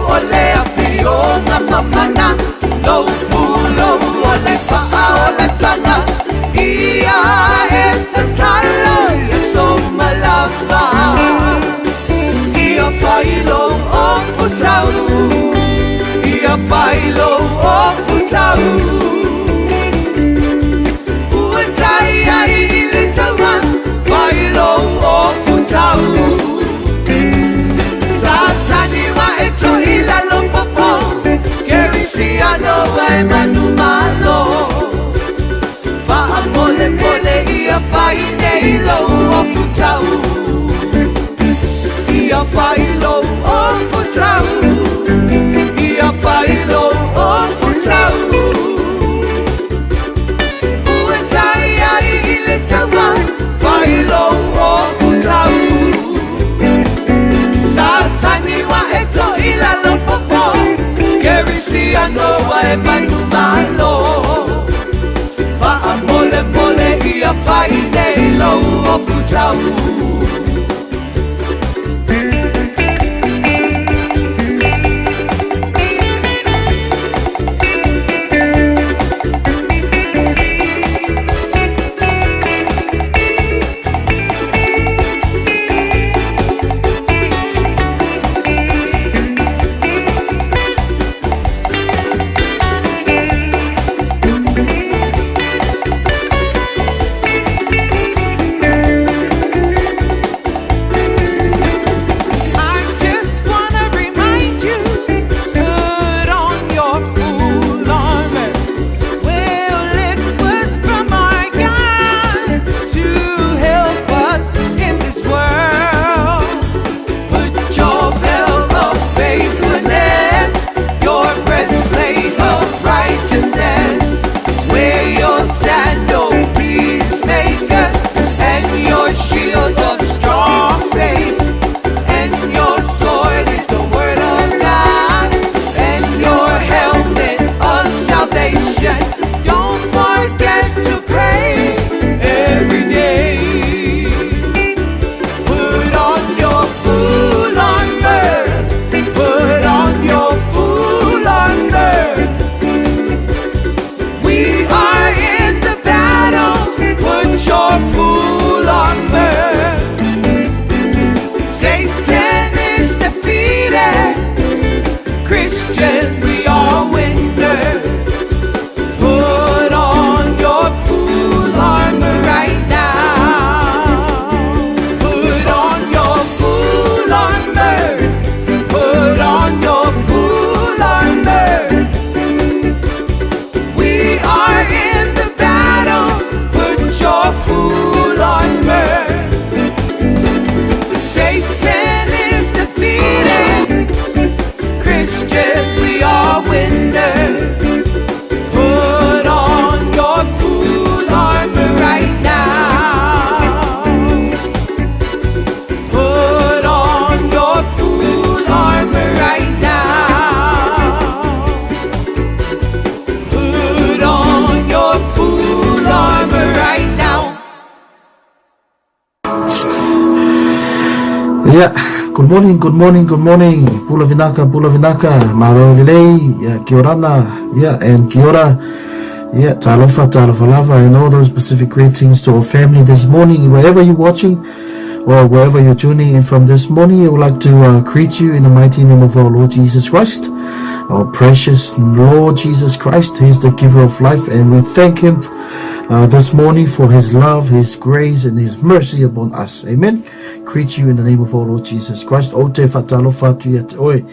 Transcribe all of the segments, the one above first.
o le afioga mamana, Lou pulou o le faaolatanga, Ia e tatalo i aso uma lava. Ia fai lou ofutau, Ia fai lou ofutau. Ua tai ai i le taua, fai lou ofutau. Satani wa e to'i lalo popo, Kerisiano wa e manumalo. Faamolemole ia fai nei lou ofutau. Ia fai lou ofutau. Ia fai lou ofutau. Ua tai ai i le taua, fai lou ofutau. Satani wa e to'i lalo popo, Kerisiano wa e manumalo. Faamolemole ia fai nei lou ofutau. I just wanna remind you, put on your full armor. Well, it was from our God to help us in this world. Put your belt of faithfulness, your breastplate of righteousness. Wear your sandal peacemaker and your shield of strong faith. And your sword is the word of God, and your helmet of salvation. Don't forget to pray every day. Put on your full armor. Put on your full armor. We are in the battle. Put your full armor. Satan is defeated. Christians, we are winners. Put on your full armor right now. Put on your full armor. Put on your full armor. We are in the battle. Put your full armor. Satan is defeated. Christians, we are winners. Put on your full armor right now. Put on your full armor right now. Put on your full armor right now. Yeah, good morning, good morning, good morning. Pula vinaka, pula vinaka. Malo lelei, yeah, kia orana, yeah, and kia ora. Yeah, talofa, talofa lava, and all those Pacific greetings to our family this morning, wherever you're watching or wherever you're tuning in from this morning. I would like to greet you in the mighty name of our Lord Jesus Christ, our precious Lord Jesus Christ. He's the giver of life, and we thank Him this morning for His love, His grace, and His mercy upon us. Amen. Greet you in the name of our Lord Jesus Christ. O te faatalofa atu ia te oe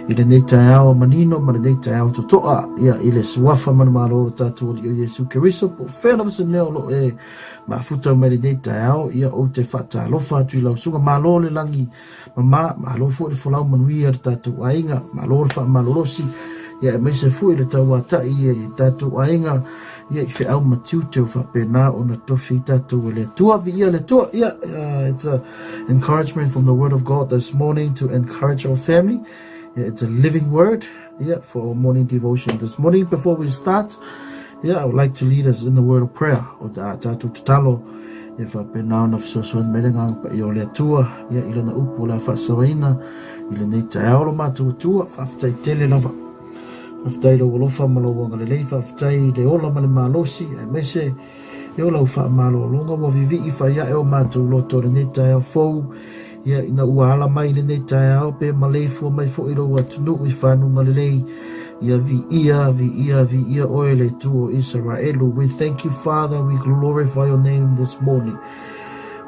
i lenei taeao manino ma lenei taeao totoa ia i le suafa manumalo o lo tatou Alii o Iesu Keriso po o fea lava se mea o lo o e mafuta mai lenei taeao ia ou te faatalofa atu i lau susuga. Malo le lagi mama, malo foi le folau manuia le tatou aiga, malo le faamalolosi ia aemaise foi le tauatai i tatou aiga ia i feau ma tiute o faapena ona tofi ai tatou e le Atua. Viia le Atua. Ia, it's a encouragement from the word of God this morning to encourage our family. Yeah, it's a living word, yeah, for our morning devotion this morning. Before we start, yeah, I would like to lead us in the word of prayer. O ta tatou tatalo Ia faapena ona fesoasoani mai le Agaga Paia o le Atua ia i lana upu o le a faasaoina i lenei taeao lo matou Atua. Faafetai tele lava. Faafetai i lou alofa ma lou agalelei, faafetai i le ola ma le malosi, aemaise ia o lau faamalologa ua vivii fai ae o matou loto i lenei taeao fou, ia ina ua ala mai i lenei taeao pe maleifua mai foi lou atunuu i fanuga lelei. Ia viia, viia, viia oe le Atua o Isaraelu. We thank you, Father. We glorify your name this morning.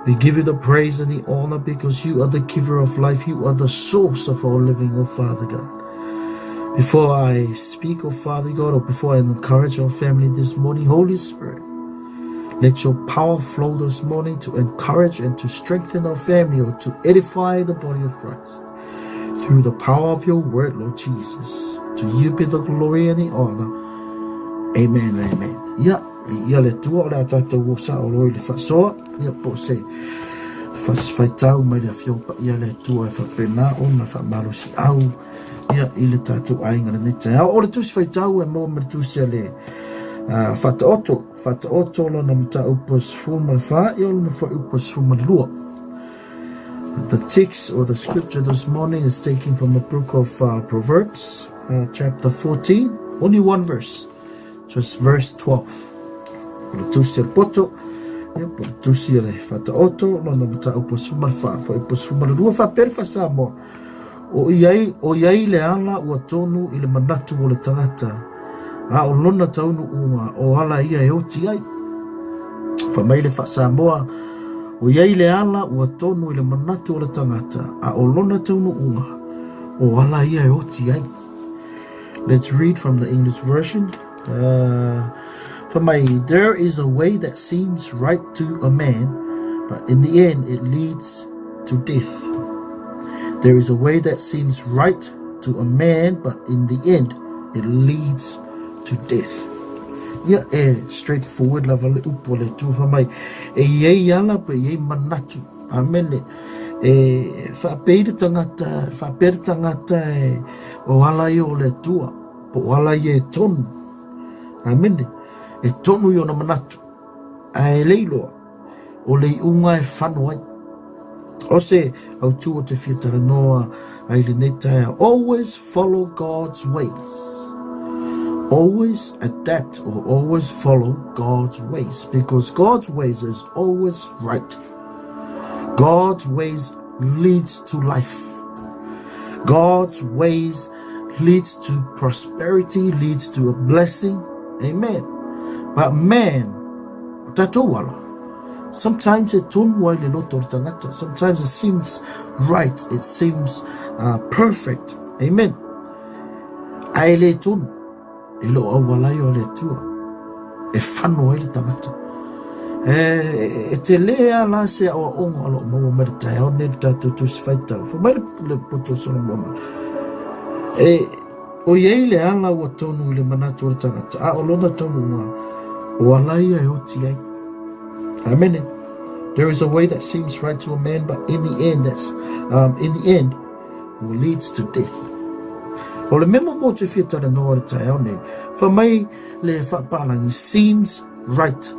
We give you the praise and the honor because you are the giver of life. You are the source of our living, oh Father God. Before I speak, oh Father God, or before I encourage our family this morning, Holy Spirit, let your power flow this morning to encourage and to strengthen our family or to edify the body of Christ. Through the power of your word, Lord Jesus, to you be the glory and the honor. Amen, amen. Ia, ia le tua o le a tātou o sa o loi le whasoa. Ia, po se whaswhaitau mai le awhio pa ia le tua e whapena o na whamalosi au. Ia, i le tātou ainga le nei taeao. O le tusi whaitau e mō me le tusi a le uh, whataoto. Whataoto lona mataupu 14, ia o lona whaiupu 12. The text or the scripture this morning is taken from the book of uh, Proverbs, uh, chapter 14, only one verse, just verse 12. O le tusi a le poto, ia, po le tusi a le whataoto, lona mataupu 14, whaiupu 12, whapea le whasamoa. O i ai, o i ai le ala ua tonu i le manatu o le tangata, a o lona taunuuga o ala ia e oti ai. Fai mai le Faa-Samoa, o i ai le ala ua tonu i le manatu o le tangata, a o lona taunuuga o ala ia e oti ai. Let's read from the English version. Uh, for my, there is a way that seems right to a man, but in the end it leads to death. There is a way that seems right to a man, but in the end it leads to death. Ia e straightforward lava le upu a le Atua fai mai, e i ai ala pe i ai manatu. Amene. E faapei le tangata, faapea le tangata e o ala ia o le Atua, po o ala ia e tonu. Amene. E tonu i ona manatu. Ae le iloa, o le iuga e whano ai. O se autū o te fia talanoa ai lenei taeao. Always follow God's ways. Always adapt or always follow God's ways because God's ways is always right. God's ways leads to life. God's ways leads to prosperity, leads to a blessing. Amen. But man, o tātou ala, sometimes e tonu ai le loto o le tangata. Sometimes it seems right, it seems uh, perfect. Amen. Ae le tonu, e lo auala ai o le Atua, e whano ai le tangata. E, e te le a la se aoaoga o loo maua mai le taeao nei le tātou tusi faitau. Fai mai le, le poto o Solomona. E, o i ai le ala ua tonu i le manatu o le tangata, a o lona taunuuga, o ala ia e oti ai. Amene. There is a way that seems right to a man, but in the end, that's, um, in the end, will leads to death. O le memo mō te fia talanoa le taeao nei, fai mai le whaapalangi seems right.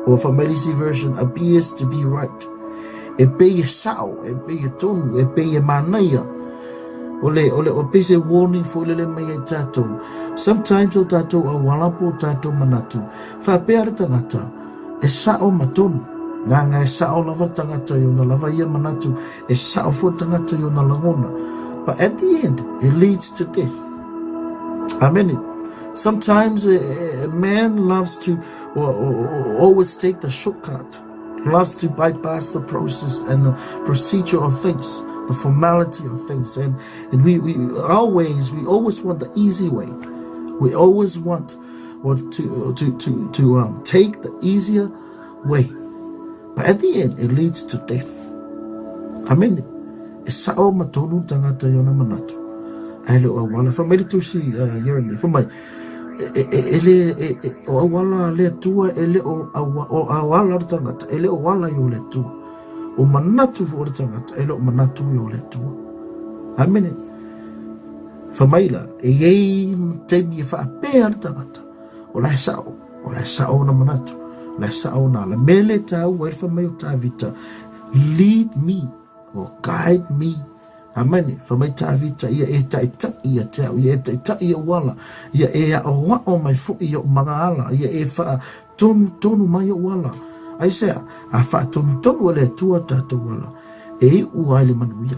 Or fai mai le isi version appears to be right. E pei e sao, e pei e tonu, e pei e manaia. O le, o le, o pei se warning foi lele mai ai tātou. Sometimes o tātou auala po o tātou manatu, whaapea le tangata, e sao ma tonu. Ngā e sao lava le tangata i ona lava ia manatu, e sao foi le tangata i ona lagona. But at the end, it leads to death. Amen. Sometimes a, a man loves to or, or, or always take the shortcut, loves to bypass the process and the procedure of things, the formality of things. And, and we, we always, we always want the easy way. We always want or to, to, to, to um, take the easier way. But at the end, it leads to death. Amene. E sao ma tonu tangata i ona manatu. Ae le o auala. Fai mai le tusi uh, Jeremy. Fai mai, e, e, e, e le, e, e, o auala le Atua, e le o, aua, o auala le tangata, e le o ala i o le Atua. O manatu o le tangata, e le o manatu i o le Atua. Amene. Fai mai la, e i ai taimi e faapea le tangata, o la e sao, o la e sao ona manatu, La e sao ona ala. Mea le tāua ai le fai mai o Tavita, lead me or guide me. Amene, fai mai Tavita, ia e taʻitaʻi ia te au, ia e taʻitaʻi i ou ala, ia e aʻoaʻo mai foʻi i oʻu magaala, ia e faatonutonu mai oʻu ala. Aisea? A faatonutonu e le Atua tatou ala, e iʻu ai le manuia.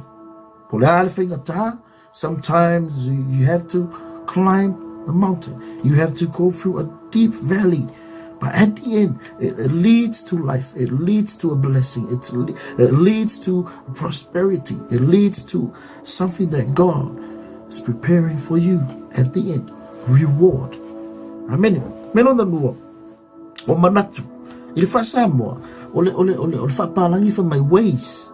Po le a le faigatā? Sometimes you have to climb the mountain. You have to go through a deep valley. But at the end, it, it leads to life. It leads to a blessing. It, it leads to prosperity. It leads to something that God is preparing for you at the end. Reward. Amen. Mea lona lua, o manatu. I le faa-Samoa, o le, o le, o le, o le faapalagi fai mai ways.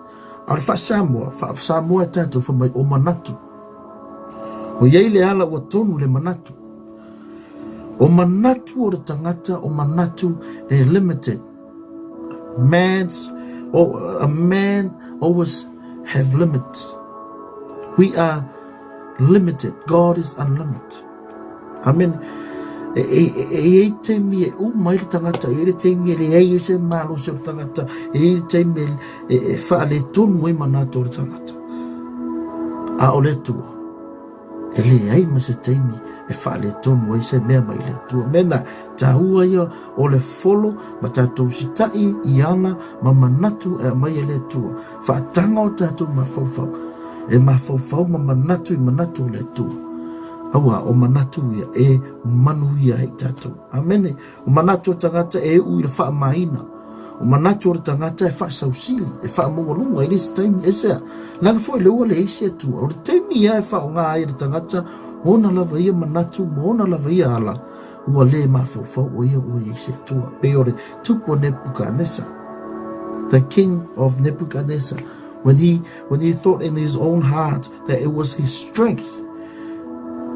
A o le faa-Samoa, faa-Samoa e tatou fai mai o manatu. O iai le ala ua tonu le manatu. O manatu o le tagata, o manatu e limited. Man's, or a man always have limits. We are limited. God is unlimited. Amen. E, e, e, e iai taimi e uma ai le tangata, e iai le taimi e leai ai se malosi o le tangata, e iai le taimi e, e, e faaletonu ai manatu o le tangata. A o le Atua, e leai ma se taimi e faaletonu ai se mea mai le Atua. Mena, tāua ia o le folo ma tatou sitaʻi i ala ma manatu e aumai e le Atua. Faataga o tatou mafaufau, e mafaufau ma manatu i manatu o le Atua. Aua, o manatu ia e manuia ai tatou. Amene. O manatu o tagata e uu i le faamaina. O manatu o le tagata e faasausili, e faamaualuga i le isi taimi. Aisea? Leaga foi le ua leai se Atua. O le taimi ia e faaaoga ai e le tagata ona lava ia manatu ma ona lava ia ala, ua le mafaufau o ia ua i ai se Atua. Pei o le tupu o Nebuchadnezzar, the king of Nebuchadnezzar, when he, when he thought in his own heart that it was his strength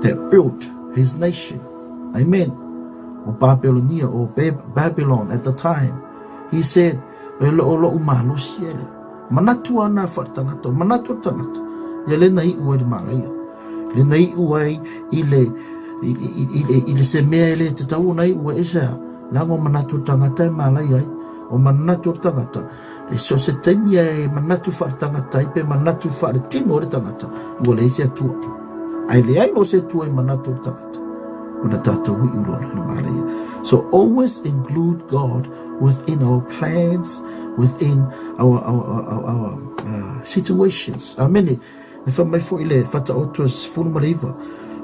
that built his nation. Amen. O Babylonia, o Babylon at the time. He said, e lo o loʻu malosi e le. Manatu ana whaatangata, manatu tangata. Ia le na iu ai le malaia. Le na iu ai i le, i, i, i, i, i le se mea e le te tau ona iu ai e sea. Leaga o manatu o tangata e malaia ai. O manatu o tangata. E so se taimi e manatu whaaletangata ai pe manatu whaaletino o le tangata, ua leai se Atua. Ae leai no se Atua i manatu o le tangata. Ona tatou iu loa le malaia. So always include God within our plans, within our, our, our, our uh, situations. Amene. E wha mai foi le whataoto e 19.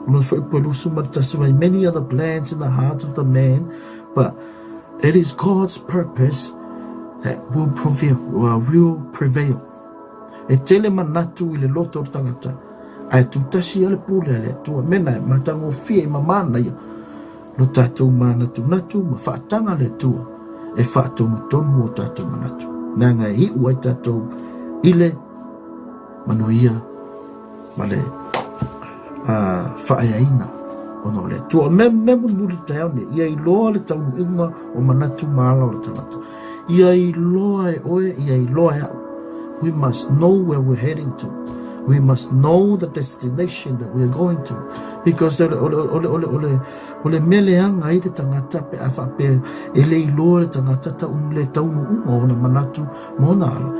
Ona foi po lusu ma tasi mai many other plans in the heart of the man, but it is God's purpose that will prevail, will prevail. E tele manatu i le loto o le tangata, ae tutasi ia le pule a le Atua, mena e matagofie i mamana ia, lo tatou manatunatu ma faataga le Atua e faatonutonu o tatou manatu. Leaga e iu ai tatou i le manuia ma le uh, faaeaina ona o le Atua. O le mea, mea mulimuli taeao nei, ia iloa le taunuuga o manatu ma ala o le tagata. Ia iloa e oe, ia iloa e au. We must know where we're heading to. We must know the destination that we are going to. Because ole, ole, ole, ole, ole, o le mea leaga ai le tagata pe a faapea e le iloa le tagata tau le taunuuga o ona manatu ma ona ala.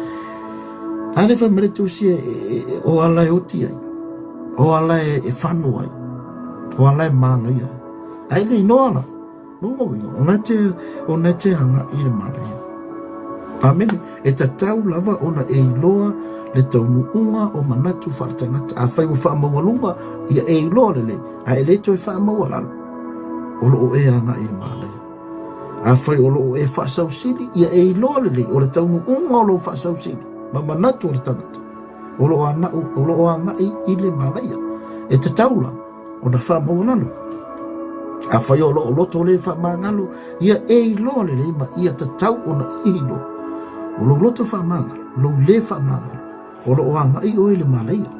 A le fai mai le tusi e, e, e, o ala e oti ai, o ala e, e whano ai, o ala e mānaia ai. Ai le inoa ala, no uiga, ona te, ona te hanga i le mānaia. Amene, e tatau lava ona e iloa le taunuuga o manatu whaaletangata. A whai ua whaamaualuga, ia e iloa lelei, a e le toe whaamaualalo, o loo e agai i le mānaia. Afai o loo e faasausili, ia e iloa lelei o le taunuuga o lou faasausili ma manatu o le tagata, o loo anau, o loo agai i le manaia. E tatau la ona faamaualalo. Afai o loo loto le faamagalo, ia e iloa lelei ma ia tatau ona e iloa. O lou loto faamagalo, lou le faamagalo, O lo o agai oe i le manaia.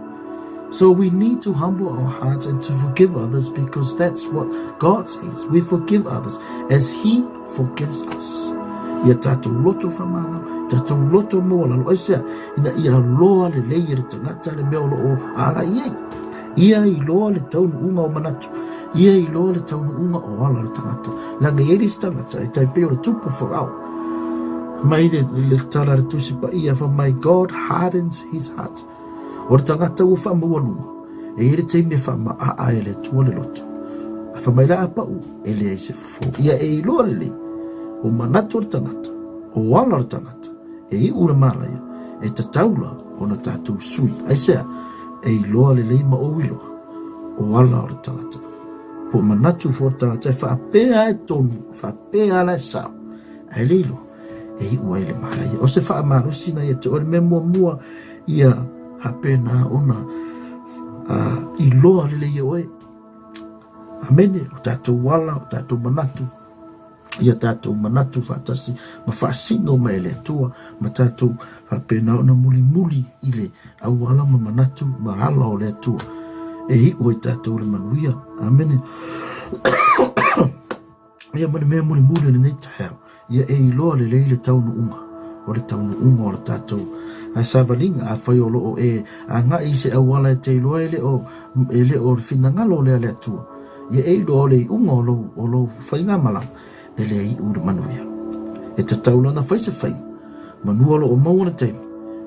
So we need to humble our hearts and to forgive others because that's what God says. We forgive others as He forgives us. Ia tatou loto whamangalo, tatou loto maualalo. Aisea, ina ia loa lelei e le tagata le mea o lo o agai ai. Ia iloa le taunuuga o manatu. Ia iloa le taunuuga o ala o le tagata, leaga e i ai le isi tagata e tai pei o le tupu Farao. Mai le, le tala a le Tusi Paia, fai mai, God hardens his heart. O le tagata ua faamaualuga, e i ai le taimi e faamaaa ai e le Atua le loto. A fai mai la a pau, e leai se fofo. Ia e iloa lelei, o manatu o le tagata, o ala o le tagata, e iu le malaia, e tatau la ona tatou sui. Aisea? E iloa lelei ma ou iloa, o ala o le tagata. Po o manatu foi o le tagata e faapea e tonu, faapea la e sao, ae le iloa e iu ai le malaia. O se faamalosi na ia te oe le mea muamua ia faapena ona iloa lelei e oe. Amene, o tatou ala, o tatou manatu, ia tatou manatu faatasi ma faasino mai e le Atua ma tatou faapena ona mulimuli i le auala ma manatu ma ala o le Atua e iu ai tatou le manuia. Amene. Ia ma le mea mulimuli o lenei taeao, ia e iloa lelei le taunuuga, o le taunuuga o le tatou savaliga. Afai o lo o e agai i se auala e te iloa e le o, e le o le finagalo lea a le Atua, ia e iloa o le iuga o lou, o lou faigamalaga, e le iu le manuia. E tatau la ona fai se faiga, manu o lo o maua le taimi,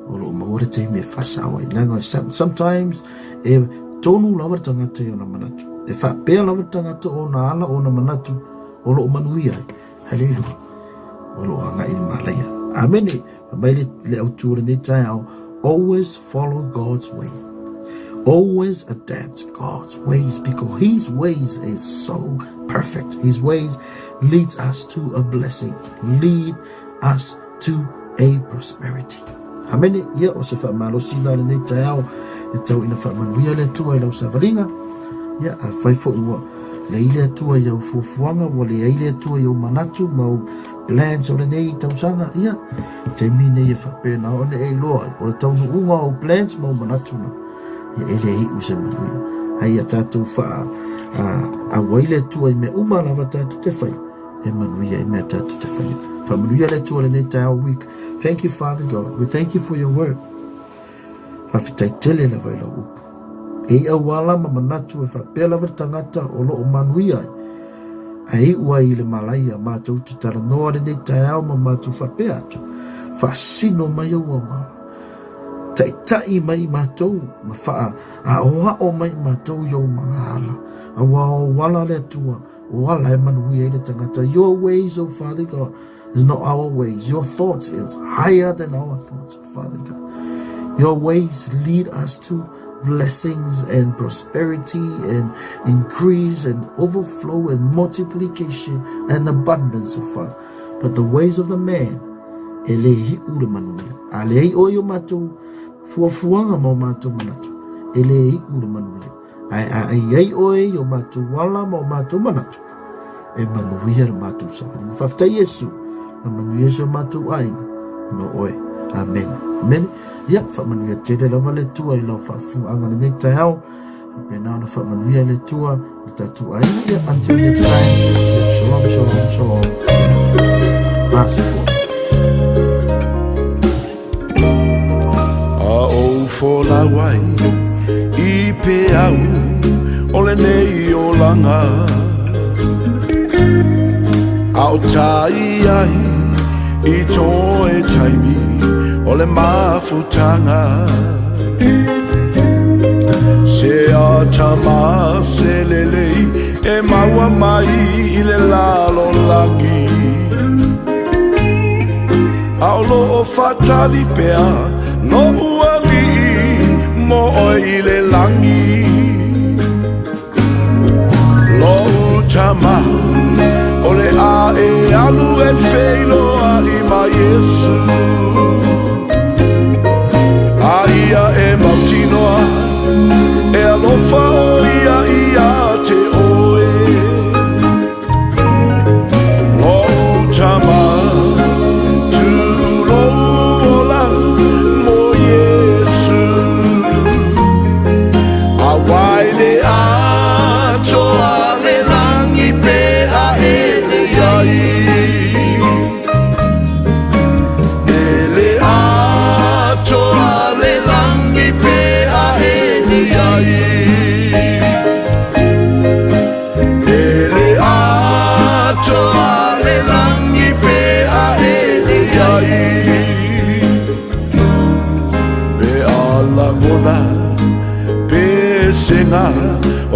o lo o maua le taimi e faasao ai. Leaga sometimes e tonu lava le tagata i ona manatu. E faapea lava le tagata o ona ala, o ona manatu, o lo o manuia ai. Ae le iloa, o lo o agai i le malaia. Amene. Fai mai le, le autu o lenei taeao, always follow God's way. Always adapt God's ways because His ways is so perfect. His ways leads us to a blessing. Lead us to a prosperity. Amene, ia o se faamalosi la lenei taeao e tau ina faamanuia le Atua i lau savaliga. Ia, afai foi ua leai le Atua i au fuafuaga, ua leai le Atua i ou manatu ma ou plans o lenei tausaga, ia, taimi nei e faapena ona e iloa ai, o le taunuuga o ou plans ma ou manatu na, ia e le iu se manuia. Ae ia tatou faa auai le Atua i mea uma lava tatou te fai, e manuia i mea tatou te fai. Faamanuia le Atua lenei taeao week. Thank you, Father God. We thank you for your word. Faafetai tele lava i lau upu. E i auala ma manatu e faapea lava le tagata o lo o manuia ai. Ae iu ai i le malaia matou te talanoa lenei taeao ma matou faapea atu, faasino mai ou auala. Taitai mai matou ma faaaoao mai matou i ou magaala. Aua o ou ala le Atua, o ala e manuia ai le tagata. Your ways, O Father God, is not our ways. Your thoughts is higher than our thoughts, Father God. Your ways lead us to blessings and prosperity and increase and overflow and multiplication and abundance, O Father. But the ways of the man, e le iu le manuia. A leai oe i o matou fuafuaga ma o matou manatu, e le iu le manuia. Ae a i ai oe i o matou ala ma o matou manatu, e manuia le matou savaliga. Faafetai Iesu, na manuia si o matou aiga, no oe. Amen. Amen. Ia, faamanuia tele lava le Atua i lau faafofogaga lenei taeao. Faapena ona faamanuia le Atua i le tatou aiga. Ia, until next time. Shalom, shalom, shalom. Fast forward. A ou folau ai i peau o lenei olaga A o tai ai i toe taimi o le mafutaga Se ata ma se lelei e maua mai i le lalolagi A o lo o faatali pea loʻu alii mo oe i le lagi. Loʻu tama, o le a e alu e feiloai ma Iesu. A ia e mautinoa, e alofa ʻo ia iā te ʻoe. Loʻu tama, tuu lou ola mo Iesu. A wai le atoa le lagi pe a e leai. E le atoa le lagi pe a e leai.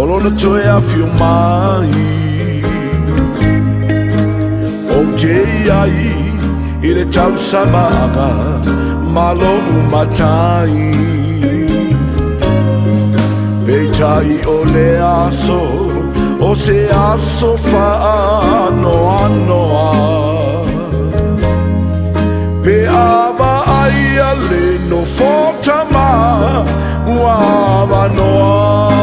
lona toe afio mai. Ou te i ai i le tausamaaga ma lou matai. Peitai o lea aso, o se aso faanoanoa. Pe a vaaia le nofo tama ua avanoa.